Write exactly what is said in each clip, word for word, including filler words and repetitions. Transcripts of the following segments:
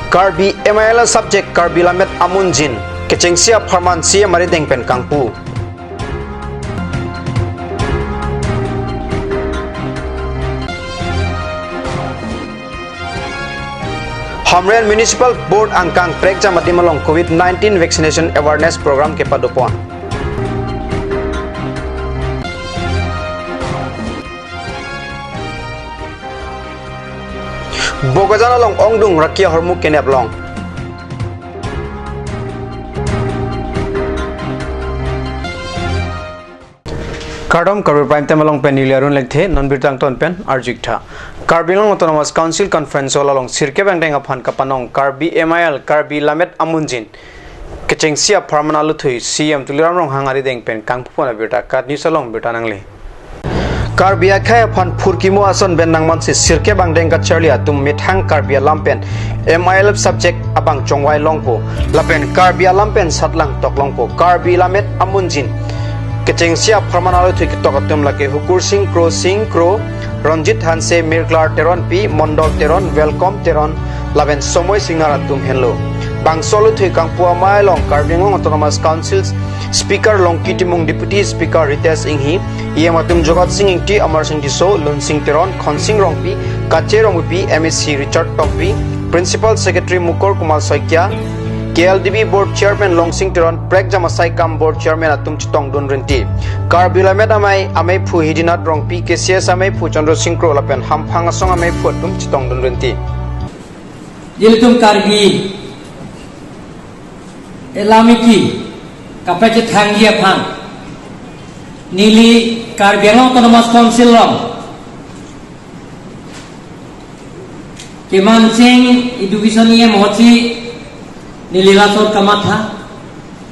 Karbi M I L subject Karbi Lammet Amunjin kechengsi apharman C M arideng pen kangpu. Hamren Municipal Board angkang prekjam adim along covid nineteen vaccination awareness program kepadopon. Bokajan along ongdung raki ahormu kenep long. Kardom, Karbi Prime Time along pen neli Arun Lekthe, non birta angton pen arju-ik tha. Karbi Anglong Autonomous Council Conference Hall along sirkep angdeng aphan kapanong Karbi M I L Karbi Lammet Amunjin kechengsi apharman aluthui C M Tuliram Ronghang arideng pen kangpupon abirta KAT News along birta nangle. Karbi akhei aphan phurkimo ason pen nangmansi sirkep angdeng kacharli atum methang Karbi alam pen M I L subject abang chongvai longpo, lapen Karbi alam pen satlang tok longpo. Karbi Lammet Amunjin kechengsi apharman aluthui ketok atum lake Hukursing Kro, Sing Kro, Ronjit Hanse, Mirklar Teronpi, Mondol Teron, Welcome Teron, lapen Somoy Singnar atum henlo. Bangso aluthui kangpu amei along Karbi Anglong Autonomous Council Speaker Longki Timung, Deputy Speaker Ritesh Enghi, E M atum Jagat Sing Ingti, Amar Sing Tisso, Lunsing Teron, Khonsing Rongpi, Kache Rongpi, M A C Richard Tokbi, Principal Secretary Mukul Kumar Saikia, K L D B Board Chairman Longsing Teron, prekjam asai kam Board Chairman atum chetongdun rinti. Karbi Lammet amei, ameiphu Hidinath Rongpi, K C S ameiphu Chandra Sing Kro lapen hamphang asong ameiphu atum chetongdun rinti. Ilitum Karbi alam eki kapachethangji aphan neli Karbi Anglong Autonomous Council along kemancheng education E M ahutsi neli laso kamatha.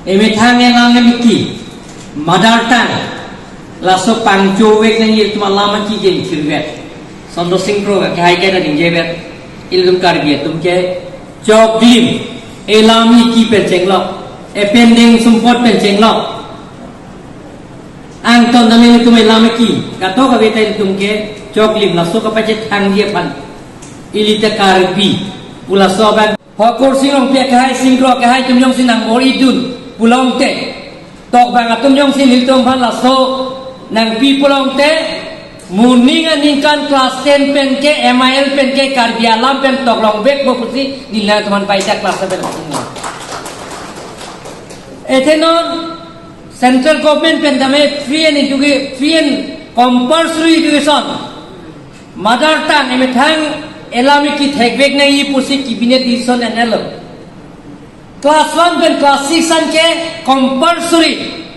Emethang elang emiki mother tongue laso pangchovek nangji, ilitum alam eki ke ingthirvek. Chandra Sing Kro ke hai ke da ningjevek. Ilitum Karbi atum ke choklim, elam eki pen chenglok, ependeng sumpot pen chenglok. Angton dam ilitum elam eki, katok kave ta ilitum ke choklim, laso kapachethangji aphan. Ili ta Karbi pu laso abang. Hukursing Rongpi akehai, Sing Kro akehai atum jongsi nangbor-idun pulote, tokbang atum jongsi nelitum aphan laso nangpi pulote, moning aningkan class ten pen ke, M I L pen ke, Karbi alam pen tok longvekpo pusi nelitum aphan paita class seven. Athe non Central Government pen tame free and educa-, free and compulsory education, mother tongue, emethang elam eki thekvek nangji pusi cabinet decision enlo. Class one pen class six an ke compulsory.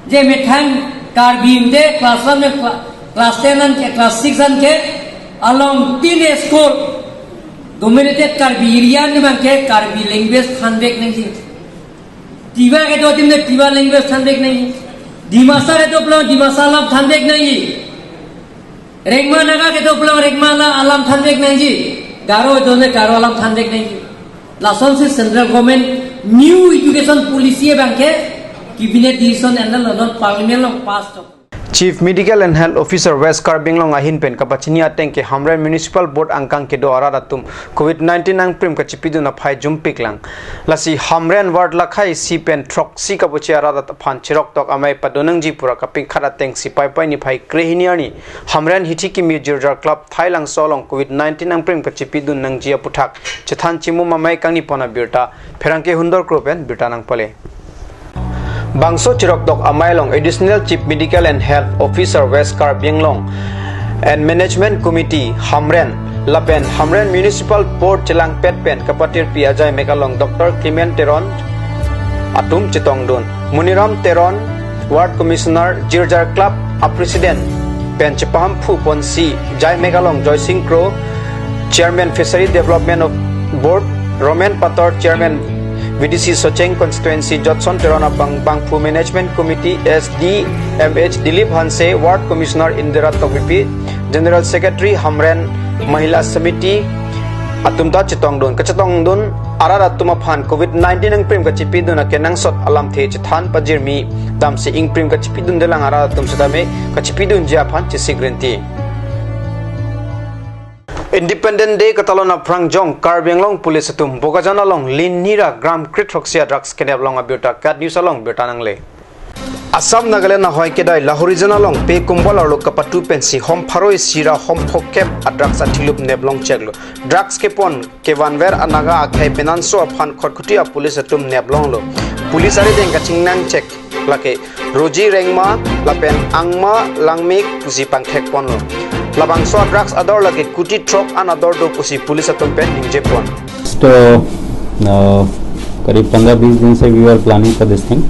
Je methang Karbi atum ke class one pen cla-, class ten an ke class six an ke along tin school, dominated Karbi area an abang ke Karbi language thanvek nangji. Tiwa kedo atum le Tiwa language thanvek nangji. Dimasa kedo pulo Dimasa alam thanvek nangji. Rengma Naga kedo pulo Rengma alam thanvek nangji. Garo do le Garo alam thanvek nangji. Lasonsi Central Government new education policy abang ke cabinet decision enlo, non parliament along pass to. Chief Medical and Health Officer West Karbi Anglong ahin pen kapachini ateng ke Hamren Municipal Board angkang kedo arat atum covid nineteen nangprim kachipidun aphai jumpiklang. Lasi Hamren ward lakhai isi pen throksi kabuche arat aphan chiroktok amei padonangji pura kapingkhat ateng si Paipai niphai krehini arni Hamren Hithi Kimi Jirjar Club Thailangso along covid nineteen nangprim kachipidun nangji aputhak chethan chimum amei kangnipon abirta Pherangke Hundor Kro pen birta nangpale. Bangso chiroktok amei along Additional Chief Medical and Health Officer West Karbi Anglong and Management Committee Hamren lapen Hamren Municipal Board chelangpet pen kapatirpi ajaimek along Doctor Clement Teron atum chetongdun. Muniram Teron, Ward Commissioner, Jirjar Club a President pen chepahamphu ponsi jaimek along Joysing Kro, Chairman Fishery Development of Board, Roman Pator, Chairman V D C Socheng Constituency, Jotson Teron abang bangphu Management Committee, S D M H Dilip Hanse, Ward Commissioner Indira Tokbipi, General Secretary Hamren Mahila Samiti atum ta chetongdun. Kachetongdun arat atum aphan covid nineteen nangprim kachipidun akenangsot alamthe chethan pajirmi damsi ingprim kachipidundelang arat atum setame kachipidunji aphan chesik rinti. Independent Day katalon aphrang jong Karbi Anglong Police atum Bokajan along Linhira gram kre throksi a drugs kenep along abirta KAT News along birta nangle. Assam Nagaland ahoi kedai Lahorijan along Pekumbal arlo kapatu pensi hom pharo isi ra hom phokep a drugs athilup nep longcheklo. Drugs kepon kevanver a Naga akhei penanso aphan Khatkhati a police atum nep longlo. Police arideng kachingnangchek lake Roji Rengma lapen Angma Langmik pusi pangthek ponlo. Labangso a drugs ador lake kuti throk an ador do pusi police atum pen ningje pon. Just, uh, uh, करीब पंद्रह बीस दिन से we were planning for this thing.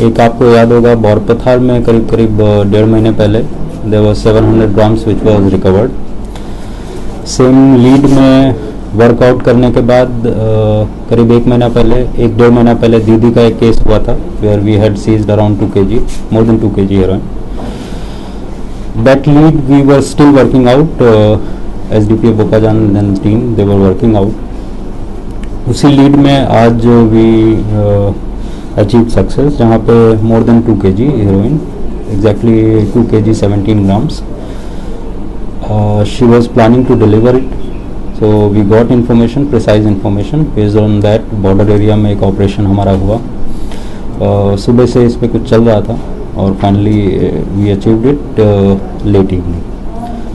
एक आपको याद होगा, बौरपथार में करीब करीब uh, डेढ़ महीने पहले there was seven hundred grams which was recovered. Same lead में वर्कआउट करने के बाद uh, करीब एक महीना पहले, एक डेढ़ महीना पहले दीदी का एक केस हुआ था, where we had seized around two K G, more than two K G heroin. That lead we were still working out, uh, S D P O Bokajan and team, they were working out. उसी लीड में आज जो we uh, achieved success, जहाँ पे more than two K G heroin, exactly two K G seventeen grams. Uh, she was planning to deliver it. So we got information, precise information. Based on that, border area में एक ऑपरेशन हमारा हुआ. Uh, सुबह से इस पे कुछ चल रहा था और finally we achieved it uh, late evening.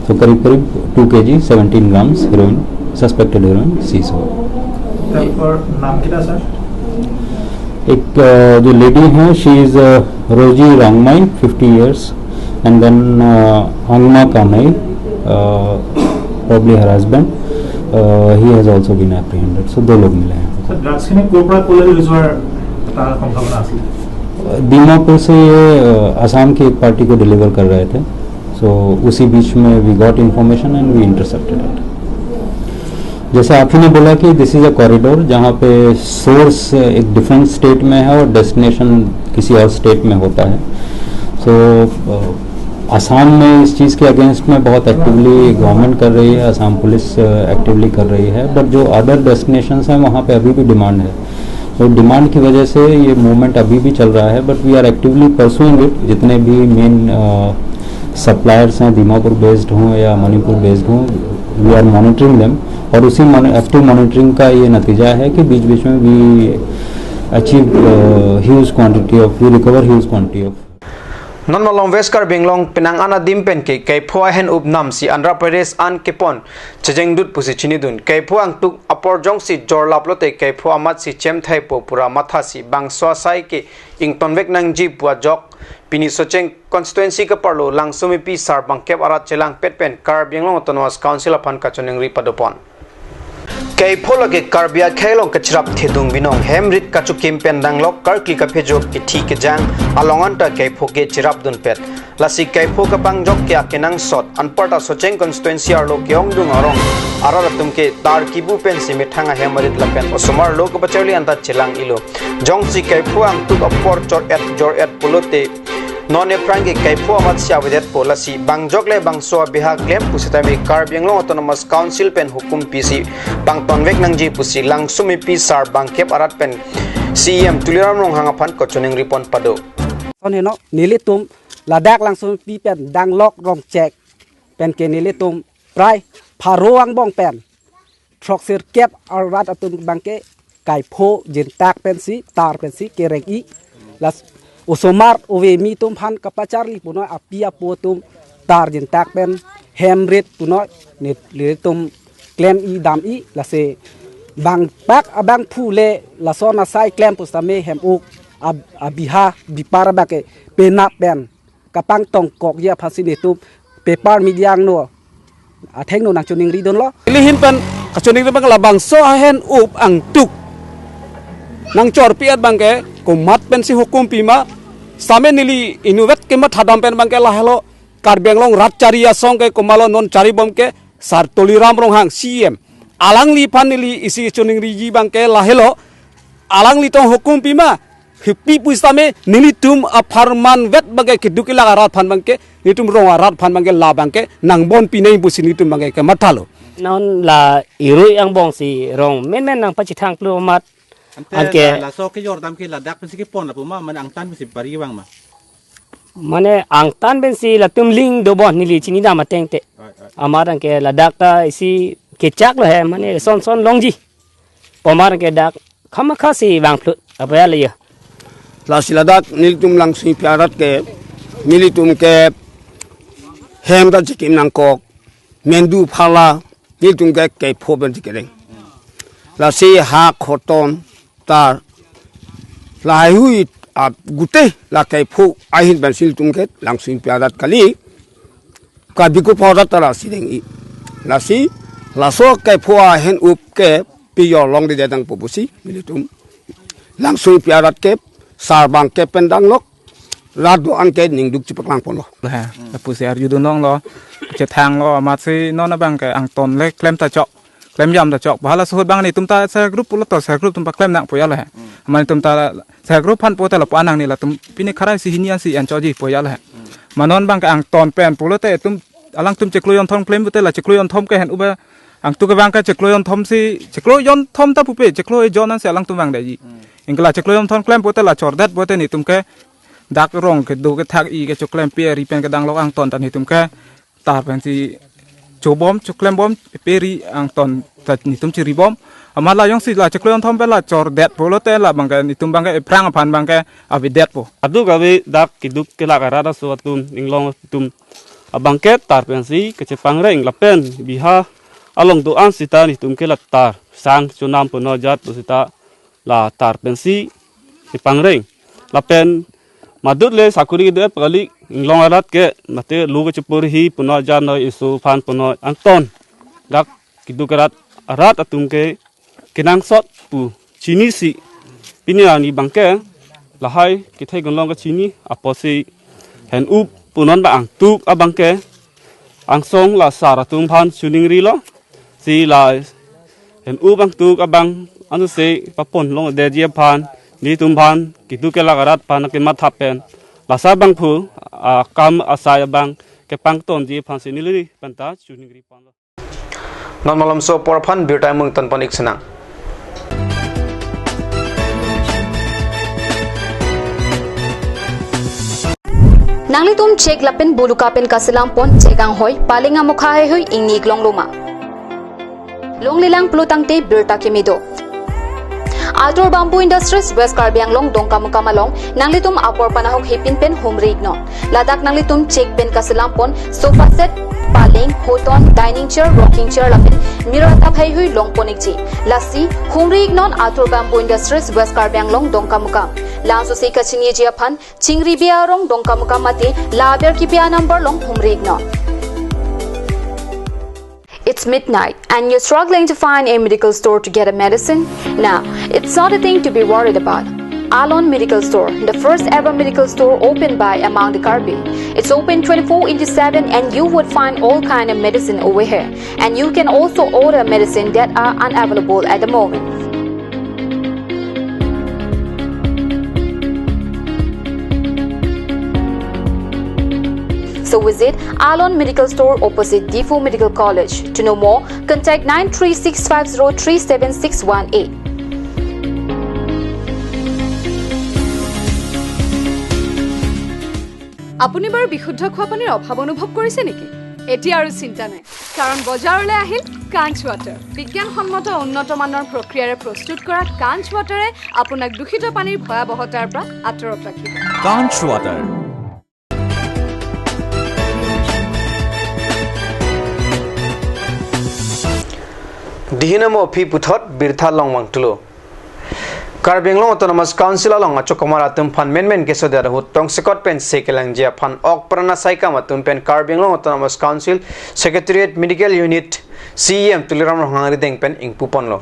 So करीब करीब two K G seventeen grams heroin, suspected heroin seize हुआ. तर नाम किती सर? एक uh, जो लेडी हैं, she is uh, Roji Rangmai, fifty years, and then uh, Angma Kanai, uh, probably her husband, uh, he has also been apprehended. So दो लोग मिले हैं. सर, ड्रग्स খিনি ক'ৰ পৰা ক'লৈ লৈ যোৱাৰ এটা সম্ভাৱনা আছিল? दीमापुर से ये uh, आसाम की एक पार्टी को डिलीवर कर रहे थे. So उसी बीच में we got information and we intercepted it. जैसे आप ही ने बोला कि this is a corridor, जहाँ पे सोर्स एक डिफरेंट स्टेट में है और डेस्टिनेशन किसी और स्टेट में होता है. सो आसाम में इस चीज़ के अगेंस्ट में बहुत एक्टिवली गवर्नमेंट कर रही है, आसाम पुलिस एक्टिवली कर रही है, बट जो अदर डेस्टिनेशंस हैं वहाँ पे अभी भी डिमांड है. तो डिमांड की वजह से ये मूवमेंट अभी भी चल रहा है, but we are actively pursuing it. जितने भी मेन सप्लायर्स हैं, दीमापुर बेस्ड हों या मणिपुर बेस्ड हों, we are monitoring them. और उसी एक्टिव मॉनिटरिंग का ये नतीजा है कि बीच बीच में we achieve huge quantity of, we recover huge quantity of. Non malom West Karbi Anglong penang an adim pen ke kaipho ahen up namsi Andhra Pradesh an kepon chejengdut pusi chinidun. Kaipho angtuk apor jongsi jorlap lote kaipho amatsi chemthaipo pura mathasi bangso asai ke ingtonvek nangji pu ajok pini Socheng constituency kaparlo Langsomepi Sarbangkep arat chelangpet pen Karbi Anglong Autonomous Council aphan kachiningri padopon. Kaipho lake Karbi akhei along kachirap thedung binong, hem rit kachokim pen danglok karkli kaphejok kithi kejang along anta kaipho ke chirapdunpet. Lasi kaipho kapangjok ke akenangsot anparta Socheng constituency arlo ke-ongdung arong arat atum ke tar kibu pensi methang ahem arit lapen osomar lo kapacharli anta chelang-ilo. Jongsi kaipho angtuk apor chor-et jor-et pulote non ephrang ke kaipho amatsi avedetpo, lasi bangjok le bangso abiha klem pusitame Karbi Anglong Autonomous Council pen hukum pisi pangtonvek nangji pusi Langsomepi Sarbangkep arat pen C E M Tuliram Ronghang aphan kachiningri pon pado. Son heno nelitum ladak Langsomepi pen danglok rongchek pen ke nelitum prai pharo angbong pen throksirkep arat atum abangke kaipho jintak pensi tar pensi kereng-i. Lasi osomar ove mi atum aphan kapacharli punoi, api apo atum tar jintak pen hem rit punoi, nelitum klem-i dam-i. Lasi bangpak abangphu le lason asai klem pusitame hem-ok ab- abiha bipar abangke penap pen kapangtongkokji aphansi nelitum pepar media angno athengno nangchiningridunlo. Neli ahin pen kachiningri abang labangso ahen up angtuk nangchorpi-et abangke komat pensi hukum pima, sitame neli inutvet kematha dam pen abangke lahelo Karbi Anglong rat chari asong ke komatlo non charibom ke Sar Tuliram Ronghang C E M. Alangliphan neli isi chiningriji abangke lahelo, alanglitum hukum pima, hepi pusitame nelitum apharman vet abangke keduk kelak arat aphan abangke, nelitum rong arat aphan abangke labangke nangbon pinai pusi nelitum abangke kemathalo. Non la irui angbongsi rong menmen nangpachethang plu amat. Ante anke la- laso kejor dam ke ladak pensi kepon lapu ma, mane angtan pensi pari vang ma? Mane angtan pensi latum ling dobon neli chinidam ateng te. Oi, oi. Amat abangke ladak ta isi kechak lo he, mane son son longji. Pu amat abangke dak kamakha si vangphlut apa ya le ya. Lasi ladak nelitum Langsopi arat ke, nelitum ke hem ta chikim nangkok, mandu phala, nelitum ke kepho pen chikereng. Lasi ha khoton tar lahai hui a gute la kepho ahin pensi nelitum ke Langsopi arat kali. Ka biku phorat ta lasi deng-i. Lasi, laso kepho ahin up ke pijor longledet nangpo pusi, nelitum Langsopi arat ke sarbang ke pen danglok, rat do-an ke ningduk chipaklang ponlo. He, lapusi arjudun longlo, chethanglo, amatsi non abangke angton le klem ta chok, klem jam ta chok. Hala suhut abang netum ta self group pulo to self group atum paklem nangpo ya le he. Amat netum ta self group aphan pu te lapu-an nangne latum pini kharai si hini ansi an choji pu ya le he. Ma non abangke angton pen pulote etum alangtum chiklo jonthom klem pute la chiklo jonthom ke hen uba angtu ke abangke chiklo jonthom si chiklo jonthom ta pupe chiklo ejon ansi alangtum vangdetji. Anke la chiklo jonthom klem pute la chordet pute netum ke dak rong kedo kethak-i ke choklempi ari pen ke danglok angton ta netum ke tar pensi chobom choklembom pe ri angton ta netum chiribom. Amat la jongsi la chiklo jonthom pen la chordet pulote la abangke netum abangke ephrang aphan abangke avedetpo. Adu kave dak keduk kelak arat aso atum inglong atum abangke tar pensi kachepangreng lapen biha along do-an sita netum ke la tar sang chonam puno jat do sita la tar pensi chepangreng. Lapen madut le sakuri kedo-et pakali inglong arat ke mate lo kachepur hi puno jat noi isu aphan puno angton. Dak keduk arat arat atum ke kenangsot pu chinisi pini arni abangke lahai kethe gunlong kachini apotsi hen up punon ba angtuk abangke angsong la sar atum aphan choningrilo si la hen up angtuk abang ansi papon longledetji aphan netum aphan keduk kelak arat aphan kematha pen lasa abangphu akam asai abang kepangtonji aphansi neli penta choningri ponlo. Non malomso apor aphan birta mung ton pon-ik sinang. Nanglitum chek lapen buluka pen kaselam pon chek anghoi paleng amokha heihui ingni ik longlo ma. Longlelang pulo tangte birta kimi do. Atur Bamboo Industries West Karbi Anglong Dongkamukam along nanglitum apor panahok hepin pen humri iknon. Ladak nanglitum chek pen kaselam pon sofa set, paleng, hoton, dining chair, rocking chair lapen mirror atap heihui long pon ikji. Lasi humri iknon Atur Bamboo Industries West Karbi Anglong Dongkamukam. Langsosi kachiniji aphan Chingribe arong Dongkamukam mate la aber kipi a-number along humri iknon. It's midnight and you're struggling to find a medical store to get a medicine? Now, it's not a thing to be worried about. Alon Medical Store, the first ever medical store opened by among the Karbi. It's open twenty-four into seven and you would find all kind of medicine over here. And you can also order medicine that are unavailable at the moment. So visit Alon Medical Store opposite Diphu Medical College. To know more, contact nine three six five zero three seven six one eight. আপুনি বাৰু বিশুদ্ধ খোৱা পানীৰ অভাৱ অনুভৱ কৰিছে নেকি? এতিয়া আৰু চিন্তা নাই, কাৰণ বজাৰলৈ আহিল কাঞ্চ ৱাটাৰ। বিজ্ঞানসন্মত উন্নত মানৰ প্ৰক্ৰিয়াৰে প্ৰস্তুত কৰা কাঞ্চ ৱাটাৰে আপোনাক দূষিত পানীৰ ভয়াৱহতাৰ পৰা আঁতৰত ৰাখিব। Kanch Water. Dihinamo phi puthot birta longvang tulo. Karbi Anglong Autonomous Council along achokamar atum aphan menmen kesodet ahut tongsekot pensi kelangji aphan ok pran asaikam atum pen Karbi Anglong Autonomous Council Secretariat Medical Unit C E M Tuliram Ronghang arideng pen ingpu ponlo.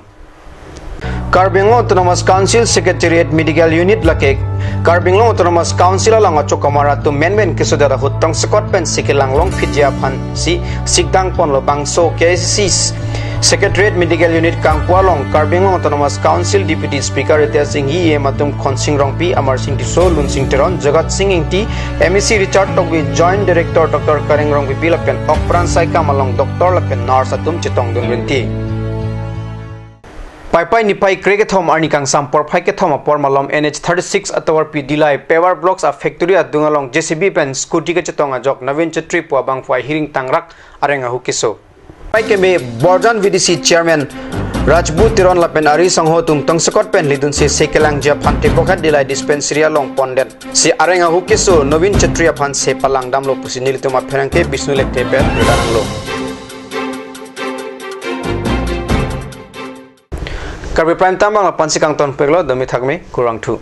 Karbi Anglong Autonomous Council Secretariat Medical Unit lake Karbi Anglong Autonomous Council along achokamar atum menmen kesodet ahut tongsekot pensi kelang longphitji aphansi sikdang ponlo. Bangso K I C C Secretariat Medical Unit kangpu along Karbi Anglong Autonomous Council Deputy Speaker Ritesh Enghi, E M atum Khonsing Rongpi, Amarsing Tisso, Lunsing Teron, Jagat Sing Ingti, M A C Richard Tokbi, Joint Director Doctor Kareng Rongpipi lapen ok pran asaikam along doctor lapen nurse atum chetongdun rinti. Paipai niphai krekethom arni kangsam porphai kethom apor malom N H thirty-six atovarpi Dillai Paver Blocks a factory adung along J C B pen scooty kachetong ajok Navin Chetri pu abangphu ahiring tangrak areng ahu keso. Pai keme Borjan V D C chairman Rajbu Teron lapen ari sangho atum tongsekot pen lidunsi se kelangji aphan tepokhat Dillai dispensary along ponden si areng ahu keso Navin Chetri aphan se palangdamlo pusi nelitum apherangke Bishnu Lekthe pen ridang lo. Karbi Prime Time abang la-ansi kangtonpiklo, domi thakmi, kurvangthu.